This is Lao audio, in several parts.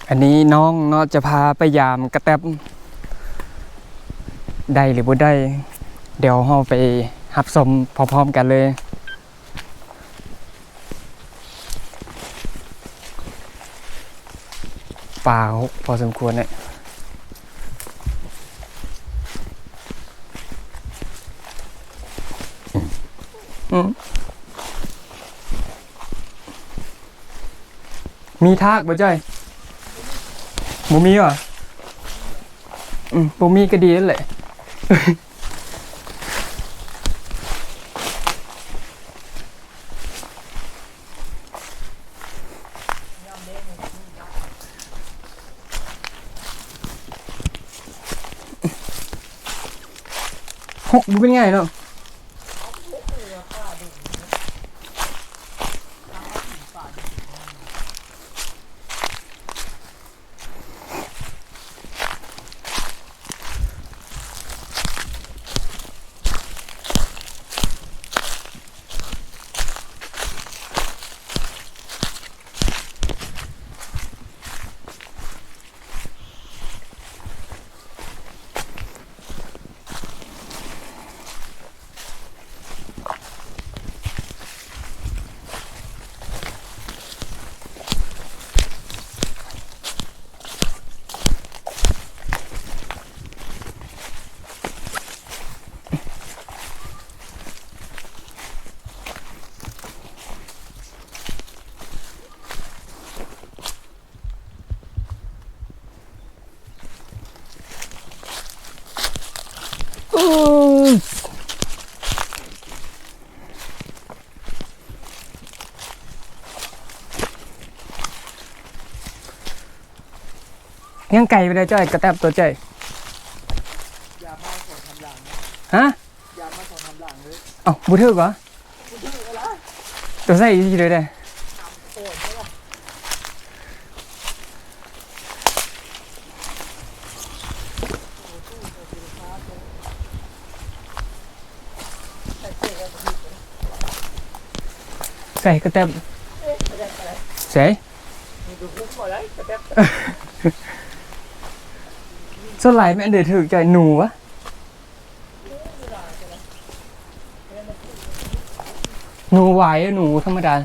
ອັນນີ້ນ້ອງເນາະ ຈະພາໄປຢາມກະແຕັບ ໄດ້ຫຼືບໍ່ໄດ້ ດຽວເຮົາໄປຮັບຊົມພ້ອມໆກັນເລີຍ. ປ່າຮົກພໍສົມຄວນເລີຍ. ອືມ ມີທາກບໍ່ຈ້ອຍ? ບໍ່ມີຫວາ? ອືມ ບໍ່ມີກໍດີຫັ້ນແຫຼະ. ຮົກບໍ່ເປັນຫຍັງເນາະ. ຍັງໄກບໍ່ໄດ້ຈ້ອຍ ກະແຕັບໂຕຈ້ອຍ. ຢາມມາສອງສາມຫຼັງ. ຮະ? ຢາມມາສອງສາມຫຼັງເລີຍ. ເອົ້າ ບໍ່ຖືກຫວາ? ບໍ່ຖືກແລ້ວລະ. ໂຕໃສ່ຢູ່ທີ່ໃດເດ້? ໃສ່ກະແຕັບ. ໃສ່ ສ່ວນຫຼາຍແມ່ນໄດ້ຖືກໃຈໜູຫວາ? ໜູຫວາຍ ໜູທຳມະດາ.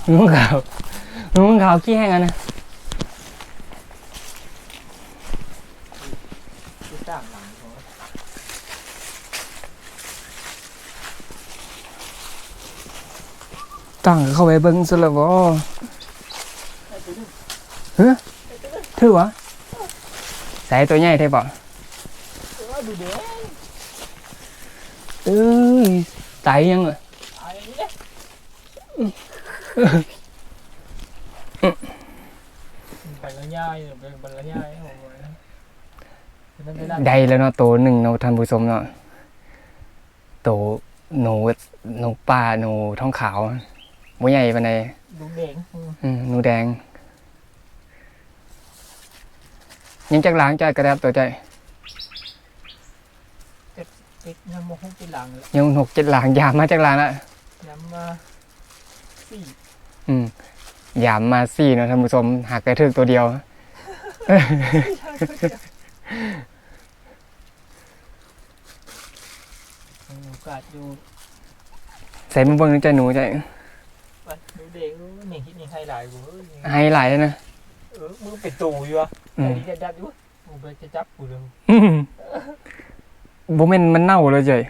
ໜູຂາວ ໜູຂາວຂີ້ແຫ້ງຫັ້ນນະ. ຕັ້ງເຂົ້າໄປເບິ່ງຊັ້ນລະບໍ? ຮະ? ຖືກຫວາ? ໃສ່ໂຕໃຫຍ່ແທ້ບໍ? ເອີຍ ຕາຍຍັງລະ? ໄດ້ແລ້ວເນາະ ໂຕໜຶ່ງເນາະທ່ານຜູ້ຊົມເນາະ. ໂຕໜູ ໜູປ່າ ໜູທ້ອງຂາວ ບໍ່ໃຫຍ່ປານໃດ. ໜູແດງ. ອືມ ໜູແດງ. ຍັງຈັກຫຼັງຈ້ອຍ ກະແຕັບໂຕຈ້ອຍ? ເຈັດ ເຈັດ ຍັງບໍ່ຮູ້ຈັກຫຼັງເລີຍ. ຍັງຫົກເຈັດຫຼັງ. ຢາມມາຈັກຫຼັງລະ? ຢາມມາສີ່. ອືມ ຢາມມາສີ່ເນາະທ່ານຜູ້ຊົມ ຫາກແຕ່ຖືກໂຕດຽວ. ມີໂອກາດຢູ່. ໃສ່ມາເບິ່ງໃນໃຈໜູໃຈ. ໜູແດງ ໂອ້ຍ ຍັງເຮັດຍັງໄຮຫຼາຍເວີຍ. ໄຮຫຼາຍນະ. ເອີ ມືເປັນໂຕຢູ່ຫວາ? ອືມ ໄດ້ດັດຢູ່. ບໍ່ໄປຈະຈັບກູເດີ. ບໍ່ແມ່ນມັນເນົ່າແລ້ວເຈ້ຍ?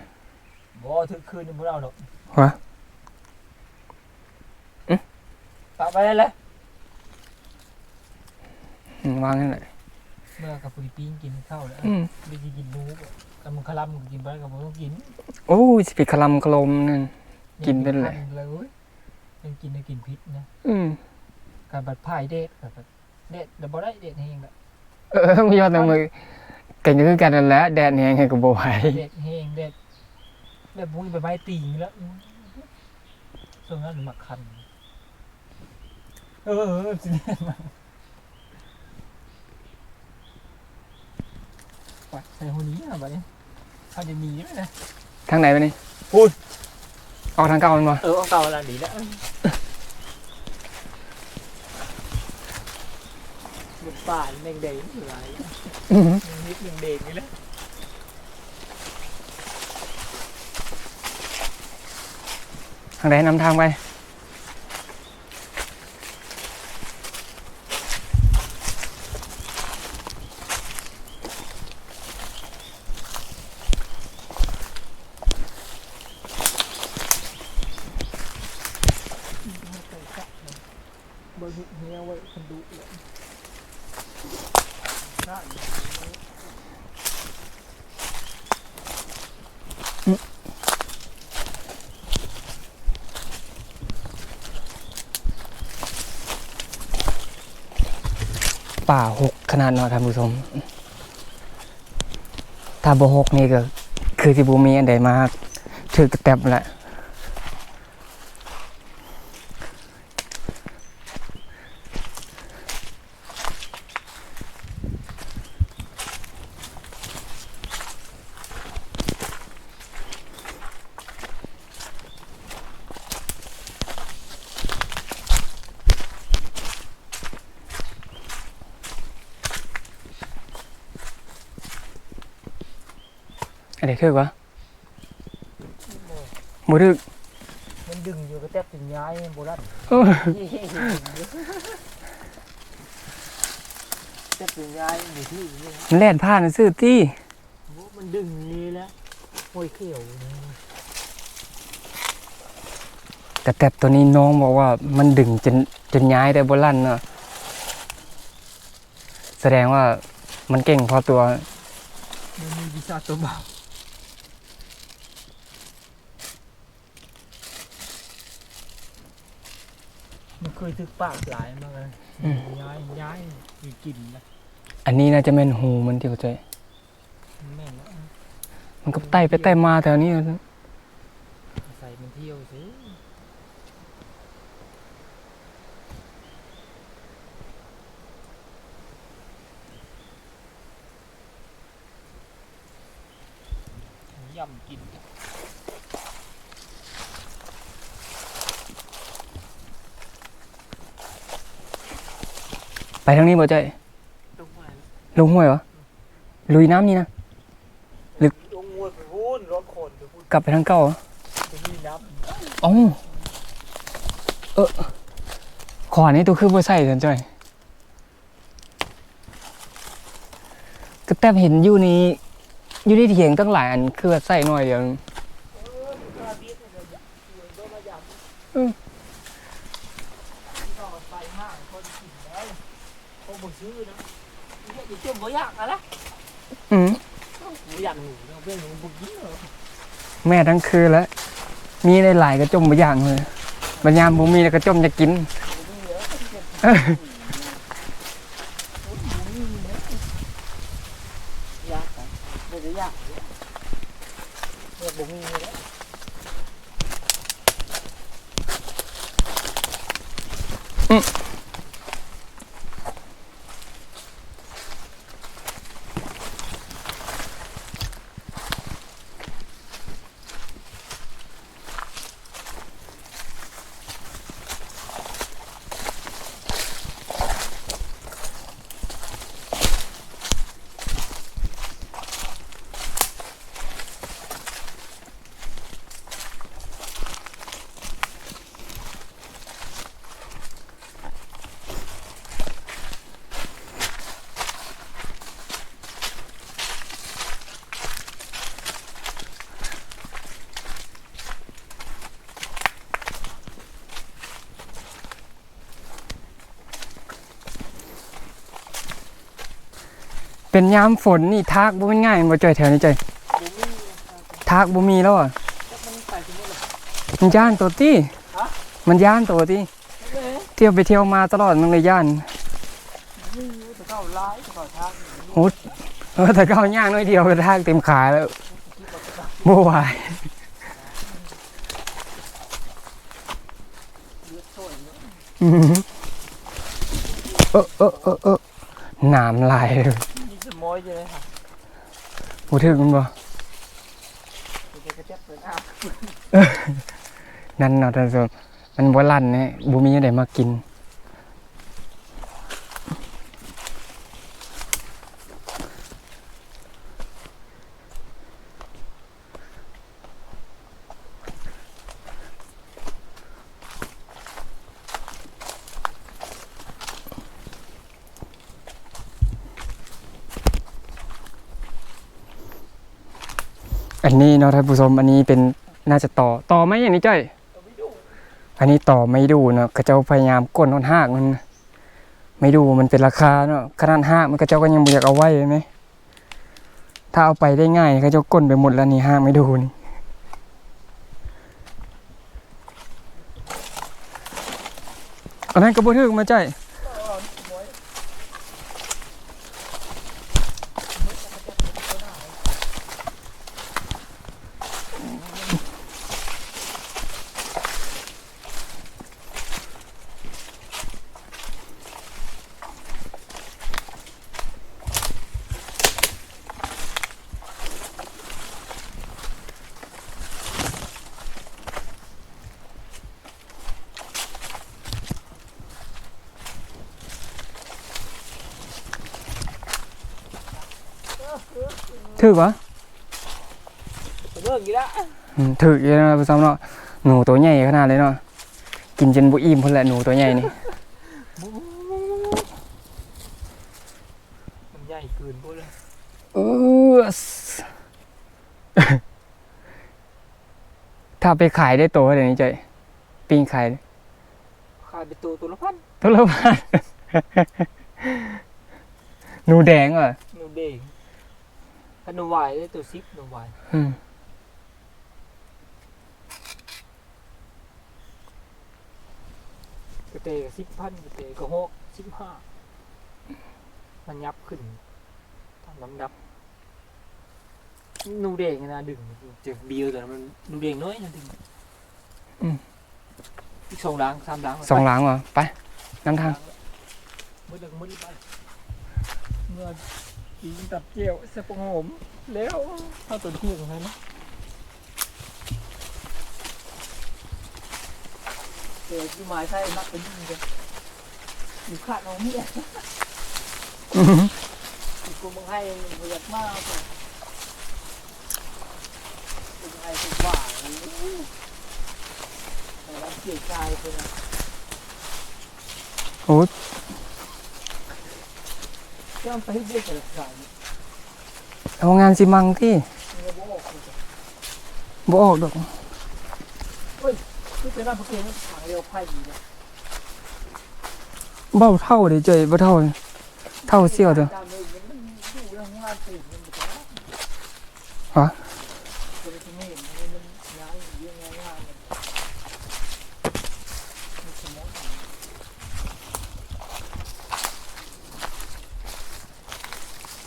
ບໍ່ ຖືກຄືນນີ້ບໍ່ເນົ່າດອກ. ຫວາ? ອື ປະໄວ້ຫັ້ນແຫຼະ. ອືມ ວາງຫັ້ນແຫຼະ. ເມື່ອກັບຜູ້ທີ່ປີ້ງກິນເຂົ້າແລ້ວ. ອືມ ໄດ້ຊິກິນໜູ ກັບມັນຄະລຳກໍກິນບໍ່ໄດ້ ກໍບໍ່ຕ້ອງກິນ. ໂອ້ຍ ຊິໄປຄະລຳຄະລົມນັ້ນ ກິນໄປແຫຼະ. ຍັງກິນໄດ້ກິນພິດນະ. ອືມ ການບັດພາຍແດດ ການບັດ ແດດລະບໍ່ໄດ້ ແດດແຮງລະ. ເອີ ມີຮອດນຳມື ກໍຄືກັນນັ້ນແຫຼະ ແດດແຮງກໍບໍ່ໄຫວ. ແດດແຮງ ແດດ ແບບ ໂອ້ຍ ໃບໄມ້ຕີງແລ້ວ. ຊ່ວງນັ້ນມັກຄັນ. ເອີ ຊິແມ່ນ ໄປໃສ່ຫົວນີ້ບາດນີ້. ເຮົາຈະໜີໄດ້ນະ. ທາງໃດບາດນີ້? ພຸ້ນ. ອອກທາງເກົ່າແມ່ນບໍ່? ເອີ ອອກເກົ່າລະ ດີແລ້ວ. ອືມ ເ ປ່າແດງໆຫຼາຍ ອື ຍັງເຮັດຍັງແດງຢູ່ເລີຍ. ທາງໃດນຳທາງໄປ? ປ່າຮົກຂະໜາດເນາະທ່ານຜູ້ຊົມ. ຖ້າບໍ່ຮົກນີ້ກໍຄືຊິບໍ່ມີອັນໃດມາຖືກຕະແຕັບແຫຼະ. ອັນໃດຖືກວະ? ບໍ່ ບໍ່ຖືກ. ມັນດຶງຢູ່ກະແຕັບຈົນຍ້າຍບໍ່ລັດ. ເອີ ແຕັບຈົນຍ້າຍບໍ່ຖືກເລີຍ. ມັນແລ່ນຜ່ານຊື່ຕິ. ໂອ້ ມັນດຶງນີ້ແຫຼະ ຫ້ອຍຂຽວ. ກະແຕັບໂຕນີ້ນ້ອງບອກວ່າມັນດຶງຈົນ ຈົນຍ້າຍໄດ້ບໍ່ລັດເນາະ. ສະແດງວ່າມັນເກັ່ງພໍຕົວ. ມັນມີວິຊາຕົວເບົາ. ມັນເຄີຍຖືກປາກຫຼາຍມາກ ອືມ ຍ້າຍ ຍ້າຍກິນນະ. ອັນນີ້ໜ້າຈະແມ່ນຮູມັນຕິ ເຂົ້າໃຈ. ແມ່ນແລ້ວ ມັນກໍໄຕ່ໄປໄຕ່ມາແຖວນີ້. ອາໄສມັນທ່ຽວຊື່. ຢຳກິນ. ໄປທາງນີ້ບໍ່ຈ້ອຍ? ລົງຫ້ວຍ ລົງຫ້ວຍຫວາ? ລຸຍນ້ຳນີ້ນະ ລຶກ. ລົງຫ້ວຍໄປພຸ້ນ ລອດໂຄນໄປພຸ້ນ. ກັບໄປທາງເກົ່າຫວາ? ບໍ່ມີນ້ຳ. ເອົ້າ ເອີ ຂວານນີ້ໂຕຄືບໍ່ໃສ່ຊັ້ນຈ້ອຍ? ກະແຕັບເຫັນຢູ່ໃນ ຢູ່ໃນຖຽງຕັ້ງຫຼາຍອັນ ຄືວ່າໃສ່ໜ້ອຍດຽວ. ເອີ ອືມ ແມ່ທັງຄືແຫຼະ ມີໄດ້ຫຼາຍກະຈົ່ມບໍ່ຢາກເລີຍ ບັດຍາມບໍ່ມີແລ້ວກະຈົ່ມຢາກກິນ. ອືມ. ເປັນຍາມຝົນນີ້ ທາກບໍ່ແມ່ນງ່າຍແມ່ນບໍ່ຈ້ອຍ ແຖວນີ້ຈ້ອຍ? ບໍ່ມີ ທາກບໍ່ມີແລ້ວອະ. ມັນໄປຊິໝົດແລ້ວ ມັນຢ້ານໂຕຕິ? ຮະ? ມັນຢ້ານໂຕຕິ? ທ່ຽວໄປທ່ຽວມາຕະຫຼອດ ມັນເລີຍຢ້ານ. ໂອ້ ແຕ່ເກົ່າຍ້າງໜ້ອຍດຽວກະທາກເຕັມຂາແລ້ວ ບໍ່ໄຫວ. ອື ເອີ ເອີ ເອີ ເອີ ນ້ຳຫຼາຍເລີຍ. ບໍ່ຖືກແມ່ນບໍ່? ນັ້ນເນາະທ່ານຜູ້ຊົມ. ມັນບໍ່ລັ່ນແນ່ ບໍ່ມີແນວໃດມາກິນ. ອັນນີ້ເນາະທ່ານຜູ້ຊົມ ອັນນີ້ເປັນ ໜ້າຈະຕໍ ຕໍໄມ້ຫຍັງນີ້ຈ້ອຍ? ອັນນີ້ຕໍໄມ້ດູ່ເນາະ ເຂົາເຈົ້າພະຍາຍາມກົ້ນຮອດຮາກມັນ ໄມ້ດູ່ມັນເປັນລາຄາເນາະ ຂະໜາດຮາກມັນເຂົາເຈົ້າກໍຍັງບໍ່ຢາກເອົາໄວ້ເຫັນໄໝ? ຖ້າເອົາໄປໄດ້ງ່າຍ ເຂົາເຈົ້າກົ້ນໄປໝົດແລ້ວນີ້ ຮາກໄມ້ດູ່ນີ້. ອັນນັ້ນກໍບໍ່ຖືກມາໃຈ. ຖືກຫວາ? ເບິ່ງອີກລະ ອືມ ຖືກຢູ່ແລ້ວເນາະ ຜູ້ຊົມເນາະ ໜູໂຕໃຫຍ່ຂະໜາດເລີຍເນາະ ກິນຈົນບໍ່ອີ່ມພຸ້ນແຫຼະ ໜູໂຕໃຫຍ່ນີ້ ມັນໃຫຍ່ເກີນໂພດເລີຍ ເອີ ຖ້າໄປຂາຍໄດ້ໂຕເທົ່າໃດນີ້ຈ້ອຍ? ປີ້ງຂາຍ ຂາຍເປັນໂຕ ໂຕລະພັນ ໂຕລະພັນ ໜູແດງຫວາ? ໜູແດງ ຄັນໜູຫວາຍເດ້ ໂຕສິບ ໜູຫວາຍ ອືມ ກະແຕກະສິບພັນ ກະແຕກະຮອກສິບຫ້າ ມັນຫຍັບຂຶ້ນຕາມລຳດັບ. ໜູແດງນະດຶງ ຈະບິວ ແຕ່ມັນໜູແດງນ້ອຍນະດຶງ ອືມ ອີກສອງຫຼັງສາມຫຼັງ ສອງຫຼັງຫວາ? ໄປນຳທາງ ໝົດແລ້ວກໍໝົດໄປ ເມື່ອກິນກັບແຈ່ວໃສ່ຜັກຫອມແລ້ວ ເອົາຕົວທຽງໃຫ້ນະ ແຕ່ຢູ່ໝາຍໄທມັກໄປຍິງກັນ ຢູ່ຄາດເອົາເມຍ ອື ຢູ່ກົມບັກໄຮບໍ່ຢາກມາ ກົມບັກໄຮກົມຫວ່າ ແຕ່ວ່າເສຍໃຈເພິ່ນນະ ໂອ້ຍ ເຈົ້າໄປເຮັດວຽກແຕ່ລະສາຍ ໂຮງງານຊີມັງຕິ ບໍ່ອອກດອກ ເຮີ້ຍ ຄືເປັນລຳປະເກງທາງລຽວໄພດີເດ້ ເບົາເຖົ້າເດ້ເຈ້ຍ ເບົາເຖົ້າ ເຖົ້າສ່ຽວເດີ້ ຮະ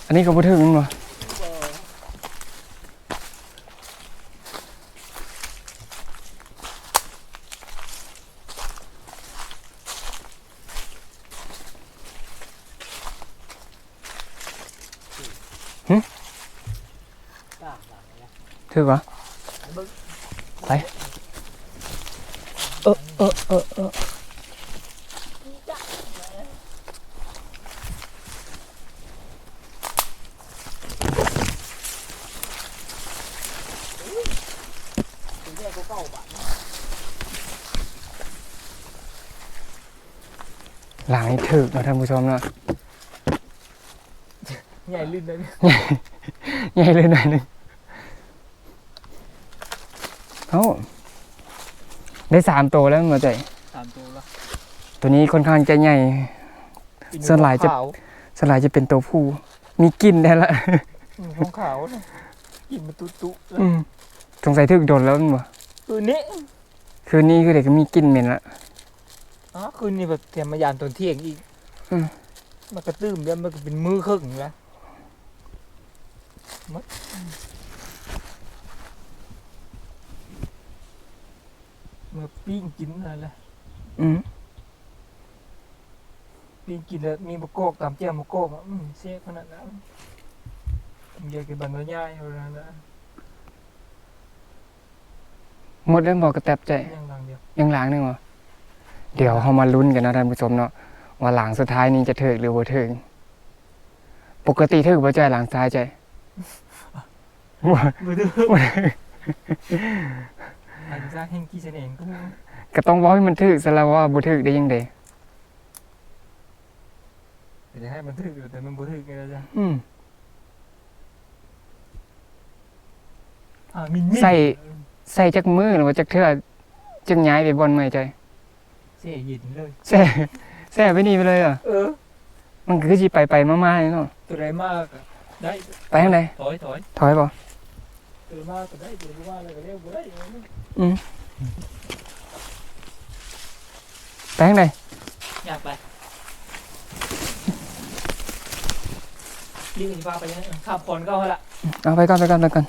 ອັນນີ້ກໍບໍ່ຖືກແມ່ນບໍ່? ຫຶ? ຖືກບໍ່? ໄປ ເອີ ເອີ ເອີ ເອີ. ຫຼັງນີ້ຖືກເນາະທ່ານຜູ້ຊົມເນາະ ໃຫຍ່ລື່ນໜ້ອຍໜຶ່ງ ໃຫຍ່ ໃຫຍ່ລື່ນໜ້ອຍໜຶ່ງ. ເອົ້າ ໄດ້ສາມໂຕແລ້ວແມ່ນບໍ່ເຈ້ຍ? ສາມໂຕແລ້ວ ໂຕນີ້ຄ່ອນຂ້າງຈະໃຫຍ່ ສ່ວນຫຼາຍຈະ ສ່ວນຫຼາຍຈະເປັນໂຕຜູ້ ມີກິ່ນແດ່ລະ ອືມ ຂາວໆ ກິ່ນມັນຕຸໆ ອືມ ສົງໄສຖືກດົນແລ້ວແມ່ນບໍ່? ຄືນີ້ ຄືນີ້ຄືໃດກໍມີກິ່ນເໝັນລະ ອໍ ຄືນີ້ແບບແຖມມາຢາມຕອນທ່ຽງອີກ ອືມ ມັນກະຕື່ມແລ້ວ ມັນກະເປັນມື້ເຄິ່ງລະ ໝົດ ເມື່ອປີ້ງກິນນັ້ນແຫຼະ ອືມ ປີ້ງກິນແລ້ວມີໝາກກອກ ຕຳແຈ່ວໝາກກອກ ອືມ ແຊບຂະໜາດນັ້ນ ຢາກກິນບັນລະຍາຍເທົ່ານັ້ນນະ. ໝົດແລ້ວບໍ່ກະແຕັບເຈ້ຍ? ຍັງຫຼັງດຽວ ຍັງຫຼັງໜຶ່ງບໍ່? ດຽວເຮົາມາລຸ້ນກັນເນາະທ່ານຜູ້ຊົມເນາະ ວ່າຫຼັງສຸດທ້າຍນີ້ຈະຖືກຫຼືບໍ່ຖືກ. ປົກກະຕິຖືກບໍ່ເຈ້ຍ ຫຼັງຊ້າຍເຈ້ຍ? ບໍ່ ບໍ່ຖືກ ບໍ່ຖືກ ຫຼັງຊ້າຍແຮ່ງຂີ້ສະແໜງ ກໍຕ້ອງເວົ້າໃຫ້ມັນຖືກຊະລະ ວ່າບໍ່ຖືກໄດ້ຈັ່ງໃດ? ຢາກໃຫ້ມັນຖືກຢູ່ ແຕ່ມັນບໍ່ຖືກໄງລະຈ້ະ ອືມ. ອ່າ ມິນໆ ໃສ່ ໃສ່ຈັກມື້ ຫຼືວ່າຈັກເທື່ອ ຈຶ່ງຍ້າຍໄປບ່ອນໃໝ່ ຈ້ອຍ? ແຊ່ເຢັນເລີຍ ແຊ່ ແຊ່ໄປນີ້ໄປເລີຍເຫາະ? ເອີ ມັນຄືຊິໄປໄປມາມາເນາະ ໂຕໃດມາກໍໄດ້ ໄປທາງໃດ? ຖອຍ ຖອຍ ຖອຍບໍ່? ໂຕໃດມາກໍໄດ້ ໂຕໃດບໍ່ມາແລ້ວກໍແລ້ວ ບໍ່ໄດ້ ອືມ ໄປທາງໃດ? ຍ່າງໄປ ນີ້ຊິພາໄປຫຍັງ? ຂ້າມຄອນເກົ່າຫັ້ນລະ ເອົາໄປກ່ອນ ໄປກ່ອນ ໄປກ່ອນ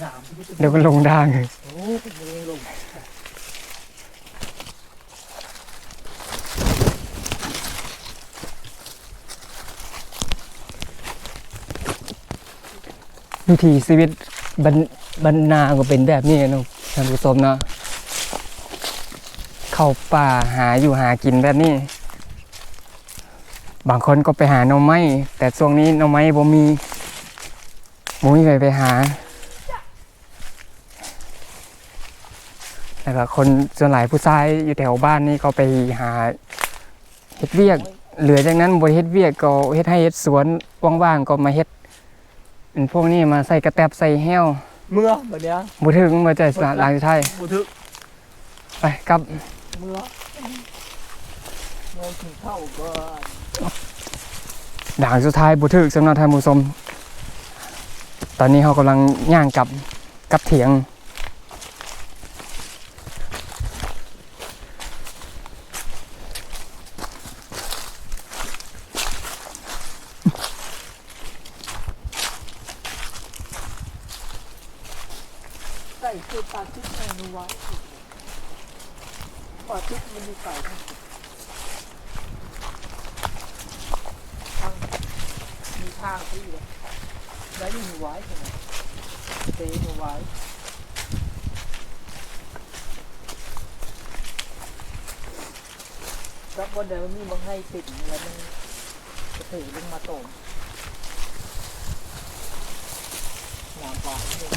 ງາມ ດຽວມັນຫຼົງທາງ ໂອ້ ມັນຫຼົງ ວິຖີຊີວິດບ້ານ ບ້ານນາກໍເປັນແບບນີ້ເນາະ ທ່ານຜູ້ຊົມເນາະ ເຂົ້າປ່າຫາຢູ່ຫາກິນແບບນີ້ ບາງຄົນກໍໄປຫາໜໍ່ໄມ້ ແຕ່ຊ່ວງນີ້ໜໍ່ໄມ້ບໍ່ມີ ບໍ່ມີໃຜໄປຫາ ແລ້ວກໍຄົນສ່ວນຫຼາຍຜູ້ຊາຍຢູ່ແຖວບ້ານນີ້ກໍໄປຫາເຮັດວຽກ ເຫຼືອຈາກນັ້ນບໍ່ໄດ້ເຮັດວຽກກໍເຮັດໄຮ່ເຮັດສວນ ວ່າງໆກໍມາເຮັດ ອັນພວກນີ້ມາໃສ່ກະແຕັບໃສ່ແຮ້ວ ເມືອບັດນີ້ ບໍ່ຖືກ ບໍ່ໃຈ ຫຼັງສຸດທ້າຍ ບໍ່ຖືກ ໄປກັບ ເມືອ ເມືອກິນເຂົ້າກ່ອນ ດາງສຸດທ້າຍບໍ່ຖືກຊ້ຳເນາະທ່ານຜູ້ຊົມ ຕອນນີ້ເຮົາກຳລັງຍ່າງກັບ ກັບຖຽງ. ໃສ່ເສື້ອປາຕິດໃສ່ໜູໄວ້ ປາຕິດມັນຢູ່ໄກ ມີທາງທີ່ໄດ້ໜູໄວ້ ເຕະໜູໄວ້. ກັບບ່ອນໃດມັນມີບັກໄຮ່ເຕັມ ແລ້ວມັນກະເຕີລົງມາໂຕມ ນ້ຳບາດນີ້.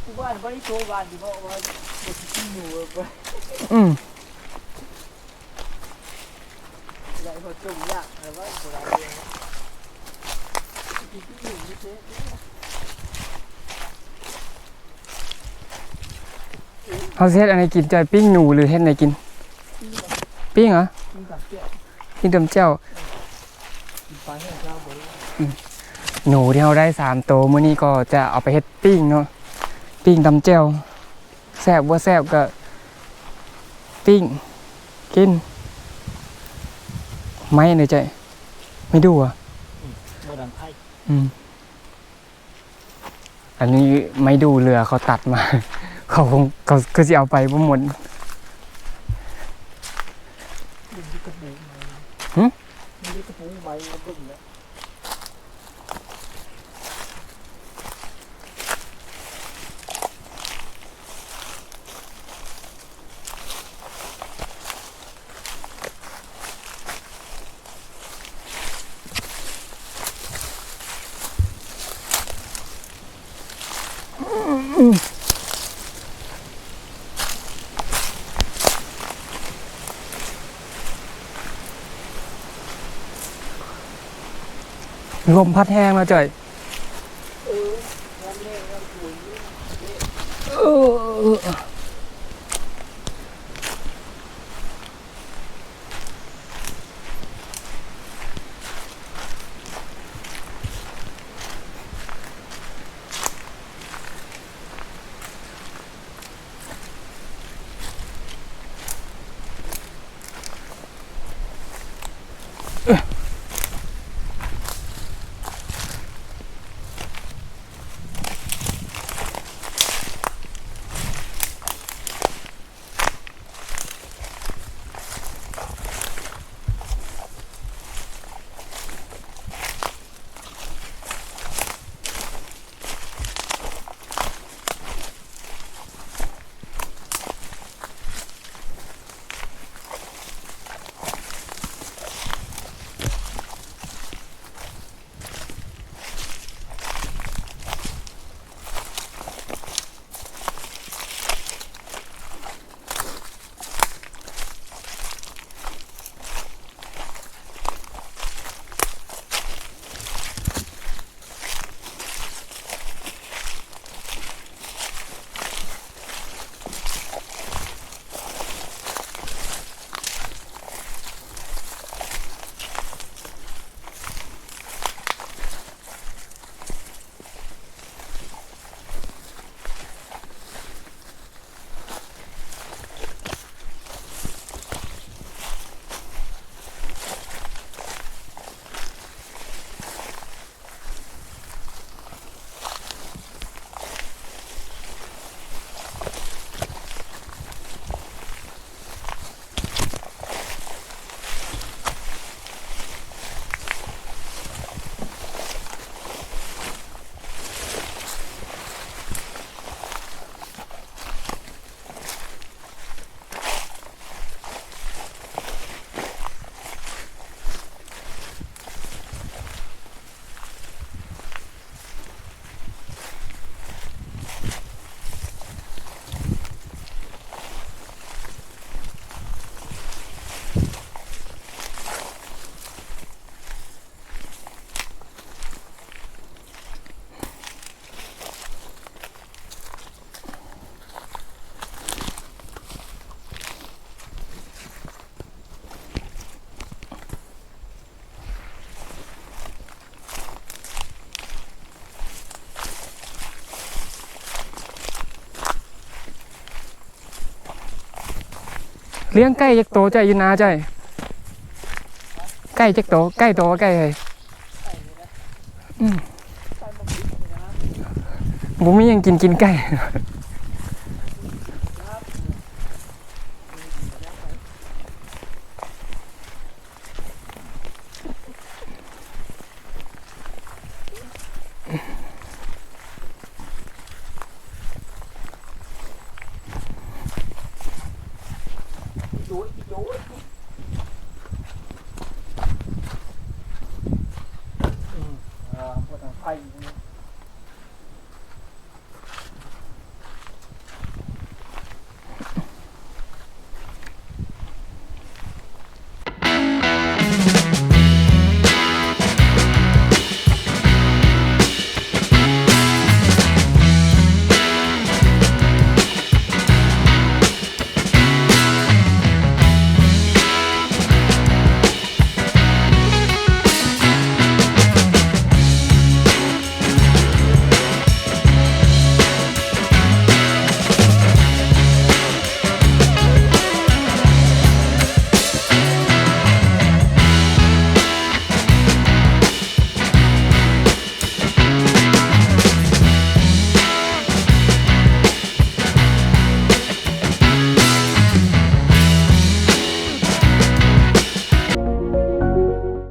ຜູ້ບ້ານບໍ່ໄດ້ໂທບ້ານຢູ່ເນາະ ວ່າບໍ່ຊິກິນໜູ ອືມ ເຮົາຊິເຮັດອັນໃດກິນ? ຈອຍ ປີ້ງໜູ ຫຼື ເຮັດໃດກິນ? ປີ້ງເຫາະ? ປີ້ງຕຳແຈ່ວ ປີ້ງຕຳແຈ່ວ. ອືມ ໜູທີ່ເຮົາໄດ້ສາມໂຕມື້ນີ້ກໍຈະເອົາໄປເຮັດປີ້ງເນາະ ປີ້ງຕຳແຈ່ວ ແຊບບໍ່ແຊບກໍປີ້ງກິນ ໄມ້ເດີ ຈອຍ ໄມ້ດູ່ຫວາ? ອືມ ບໍ່ດັງໄຟ ອືມ. ອັນນີ້ໄມ້ດູ່ເຫຼືອເຂົາຕັດມາ ເຂົາຄົງ ເຂົາຄືຊິເອົາໄປບໍ່ໝົດ. ຫຶ? ລົມພັດແຮງເນາະ ຈອຍ. ເອີ ເອີ. ລ້ຽງໄກ່ຈັກໂຕເຈົ້າ ຢູ່ນາເຈົ້າ? ໄກ່ຈັກໂຕ? ໄກ່ໂຕ ໄກ່ເອີຍ. ອືມ ບໍ່ມີຫຍັງກິນ ກິນໄກ່. ໂອ້ຍ ໂອ້ຍ.